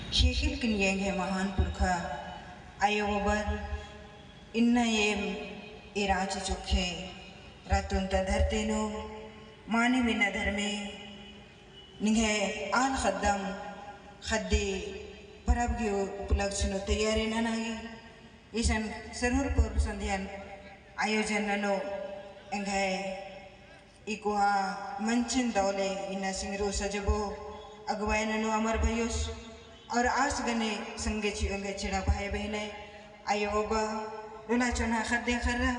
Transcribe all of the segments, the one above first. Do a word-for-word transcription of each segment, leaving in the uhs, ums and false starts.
ख़ेख़ेल किनिया एंग्है महान पुरखा आयो बबर, इन्ना एम ई राँची चोखे रअदन ता धरती नू मानिम इन्ना धर्मे निंग्है आल ख़द्दम ख़द्दी परब गही उपलक्ष्य नू तैयारी नना गे इसन सरहुरपुर संधियन आयोजन ननो एंग्है ई कोहा मंचन दौले इन्ना सिंगरू सजबो अगुवाई ननो अमर भइयोस और आस गने संगे चिओ एंग्है चिड़ा भाई बहिने, आयो बबा, डोला चोन्हा ख़द्दे ख़र्रा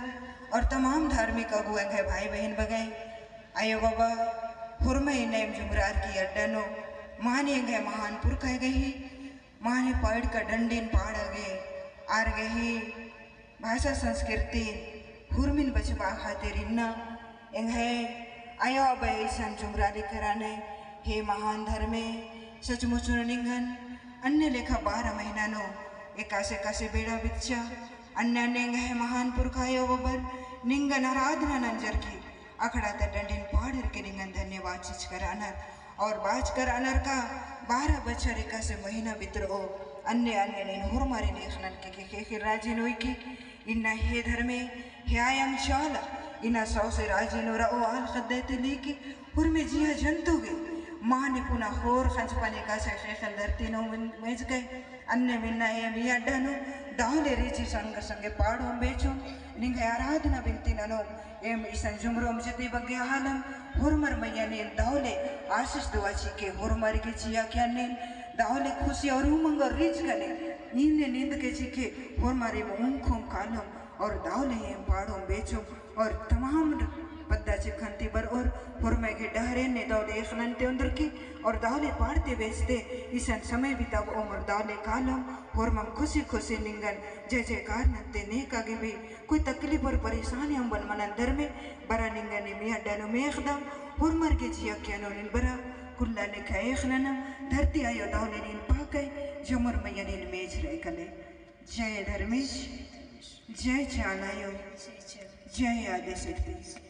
और तमाम धार्मिक अगुवा एंग्है भाई बहिन बगय, आयो बबा, होरमय इन्ना एम जुमरार की अड्डा नू माने एंग्है महान पुरखय गही माने पड़का डंडिन पाड़ा गे आर गही भाषा संस्कृति हुरमिन बचबआ खातिर इन्ना एंग्है आयो बबा इसन जुमरार की कराने। हे महान धर्मे, सचमुच नू निंगन अन्ने लेखा बारह महीना नू एकासे एकासे बेड़ा बिच्चा अन्ने अन्ने एंग्है महान पुरखा आयो बबर निंगन आराधना नंजर की अखड़ा ता डंडिन पाड़र के निंगन धन्यवाद चिचकर रअनर। और बाचकर रअनर का बारह बछर एकासे महीना बितरओ अन्ने अन्ने नीन होरमारिन एख़नन के, के, के, के राजी नोई की इन्ना हे धर्मे, हे आयंग चाला, इन्ना सौंसे राजी नू रओ आल ख़द्दय ती ली की हुरमी जिया जंतु गे माने पुना होर ख़ंजपन एकासे ख़ेख़ेल धरती नू मेजकय। अन्नेम इन्ना एम ई अड्डा नू दव ले रिझी संग संगे पाड़ोम बेचोम निंग्है आराधना बिनती ननोम। एम इसन जुमरोम जती बग्गे आलम होरमर मइय्याँ नीन दव ले आशीष दुआ चिके होरमर गे जिया के अन्नेम दव ले खुशी और उमंग और रिझ गने नीन ने नींद के चिके होरमर एम उमखोम कालोम और दव ले एम पाड़ोम बेचोम। और तमाम पद्दा चिखन ती बरओर होरमय गे डहरे ने दव ले एख़नन ती ओन्दर की और दव ले पाड़ते बेचते इसन समय बिताबओम और दव ले कालोम होरमम खुशी खुशी निंगन जय जयकार नन्ते नेका गे भी कोई तकलीफ और परेशानी अम्बन मनन धर्मे बरा निंगन ई अड्डा नू मेख़दम। होरमर गे जिया के अन्नेम नीन बरा कुल्ला लेखा एख़ननम धरती आयो दव ले नीन पाकय जमर मइय्याँ नीन मेझ रई कले। जय धर्मेस, जय चाला आयो, जय आदिशक्ति।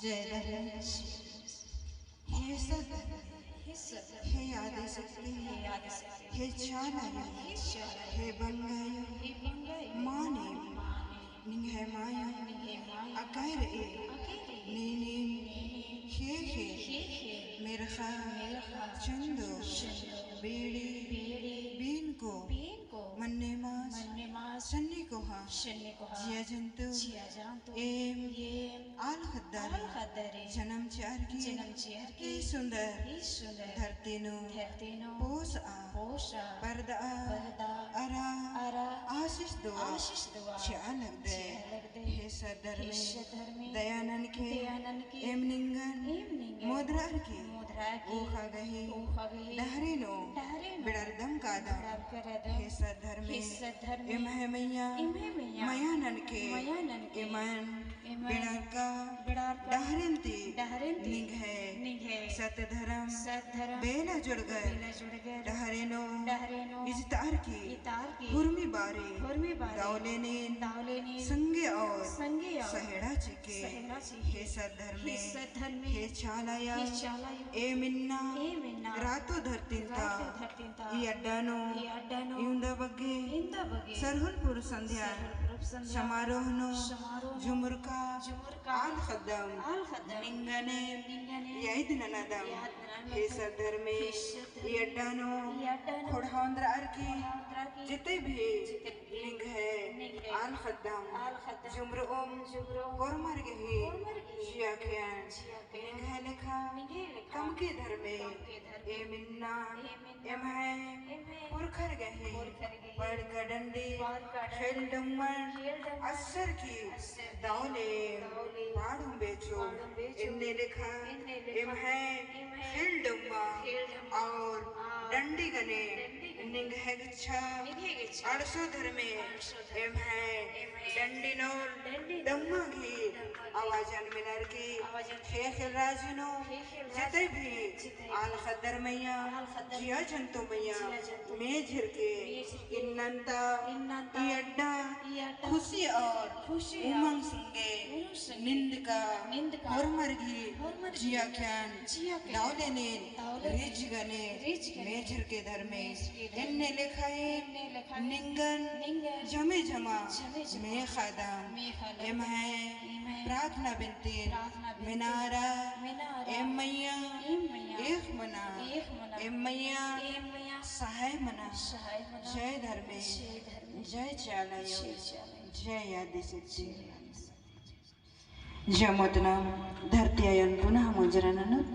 जय धर्मेस। हे सत, हे सत, हे आदिशक्ति, हे आदिशक्ति, हे चालायो, हे चालायो, हे बंगायो, हे बंगायो, माने, माने, निंग्है माया, निंग्है माया, अकय रई, अकय रई, नीन, नीन, ख़ेख़ेल, ख़ेख़ेल, मेर्ख़ा, मेर्ख़ा, चंदो, चंदो, बीड़ी, बीड़ी, बीनको, बीनको, मन्नेमास, मन्नेमास, सन्नी कोहा, सन्नी कोहा, जिया जंतु, जिया जंतु, एम, एम, आल ख़द्दर, आल ख़द्दर, जनम चिअर की, जनम चिअर की, ई सुंदर, ई सुंदर, धरती नू, धरती नू, पोसआ, पोसआ, परदआ, परदआ, अरा, अरा, आशीष दुआ, आशीष दुआ, चिआ लगदय, चिआ लगदय। हे सत धर्मे, हे सत धर्मे, दया ननके, दया ननके, एम निंगन, एम निंगन, मोदरार की, मोदरार की, ऊख़ा गही, ऊख़ा गही, डहरे नू, डहरे नू, बिड़रदम कादम, बिड़रदम कादम। हे सत धर्मे, हे सत धर्मे, एम्है मइय्याँ, एम्है मइय्याँ, मया ननके, मया ननके, एमन, एमन, बिड़रका, बिड़रका, डहरेन ती, डहरेन ती, निंग्है, निंग्है, सत धरम, सत धरम, बेला जुड़गर, बेला जुड़गर, डहरे नू, डहरे नू, इजतार की, इजतार की, हुरमी बारी, हुरमी बारी, दव ले नीन, दव ले नीन, संगे और, संगे और, सहेड़ा चिके, सहेड़ा चिके, हे सत धर्मे, हे सत धर्मे, हे चालायो, हे चालायो, एम इन्ना, एम इन्ना, रातो धरतीन ता, रातो धरतीन ता, ई अड्डा नू, ई अड्डा नू, इवंदा बग्गे, इवंदा बग्गे, सरहुल पुरुब संध्या, सरहुल पुरुब संध्या, समारोह नू, समारोह नू, जुमुरका, जुमुरका, आल ख़द्दम, आल ख़द्दम, निंगने, निंगने, याद ननादम, याद ननादम। हे सत धर्मे, हे सत धर्मे, ई अड्डा नू, ई अड्डा नू, ख़ोंड़हा ओन्द्रअर की, ख़ोंड़हा ओन्द्रअर की, जिते भी, जिते भी, निंग्है, निंग्है, आल ख़द्दम, आल ख़द्दम, जुमरउम, जुमरउम, होरमर गही, होरमर गही, जिया ख़ेअन, जिया ख़ेअन, निंग्है लेखा, निंग्है लेखा, कमके धर्मे, कमके धर्मे, एम इन्ना, एम इन्ना, एम्है, एम्है, पुरखर गही, पुरखर गही, बड़का डंडी, बड़का डंडी, ख़ेल डोंगमन, ख़ेल डोंगमन, अस्सर की, अस्सर की, दव ले, दव ले, पाड़ुम बेचो, पाड़ुम बेचो, एन्ने लेखा, एन्ने लेखा, एम्है, एम्है, ख़ेल डोंगमा, ख़ेल डोंगमा, और, और, डंडी गने, डंडी गने, निंग्है गेच्छा, निंग्है गेच्छा, अंड़सो धर्मे, अंड़सो धर्मे, एम्है, एम्है, डंडी नू, डंडी नू, डोंगमा गही, डोंगमा गही, आवाजन मेनर की, आवाजन, ख़ेख़ेल राजी नू, ख़ेख़ेल राजी नू, जिते भी, जिते भी, आल ख़द्दर मइय्याँ, आल ख़द्दर, जिया जंतु मइय्याँ, जिया जंतु, मेझर के, मेझर के, इन्नन्ता, इन्नन्ता, ई अड्डा, ई अड्डा, खुशी और, खुशी और, उमंग संगे, उमंग संगे, निंदका, निंदका, होरमर गही, होरमर गही, जिया ख़ेअन, जिया ख़ेअन, दव ले नीन, दव ले नीन, रिझ गने, रिझ गने, मेझर के धर्मे, मेझर के धर्मे, एन्ने लेखा ही, एन्ने लेखा ही, निंगन, निंगन, जमे जमा, जमे जमा, मेख़ादम, मेख़ादम, एम्है, एम्है, प्रार्थना बिनती, प्रार्थना बिनती, मेनारा, मेनारा, एम मइय्याँ, एम मइय्याँ, एख़ मना, एख़ मना, एम मइय्याँ, एम मइय्याँ, सहाय मना, सहाय मना, जय धर्मे, जय धर्मे, जय चालायो, जय चालायो, जय आदिशक्ति। जय मोतनम धरती आयन पुनः मुंजरा ननोत।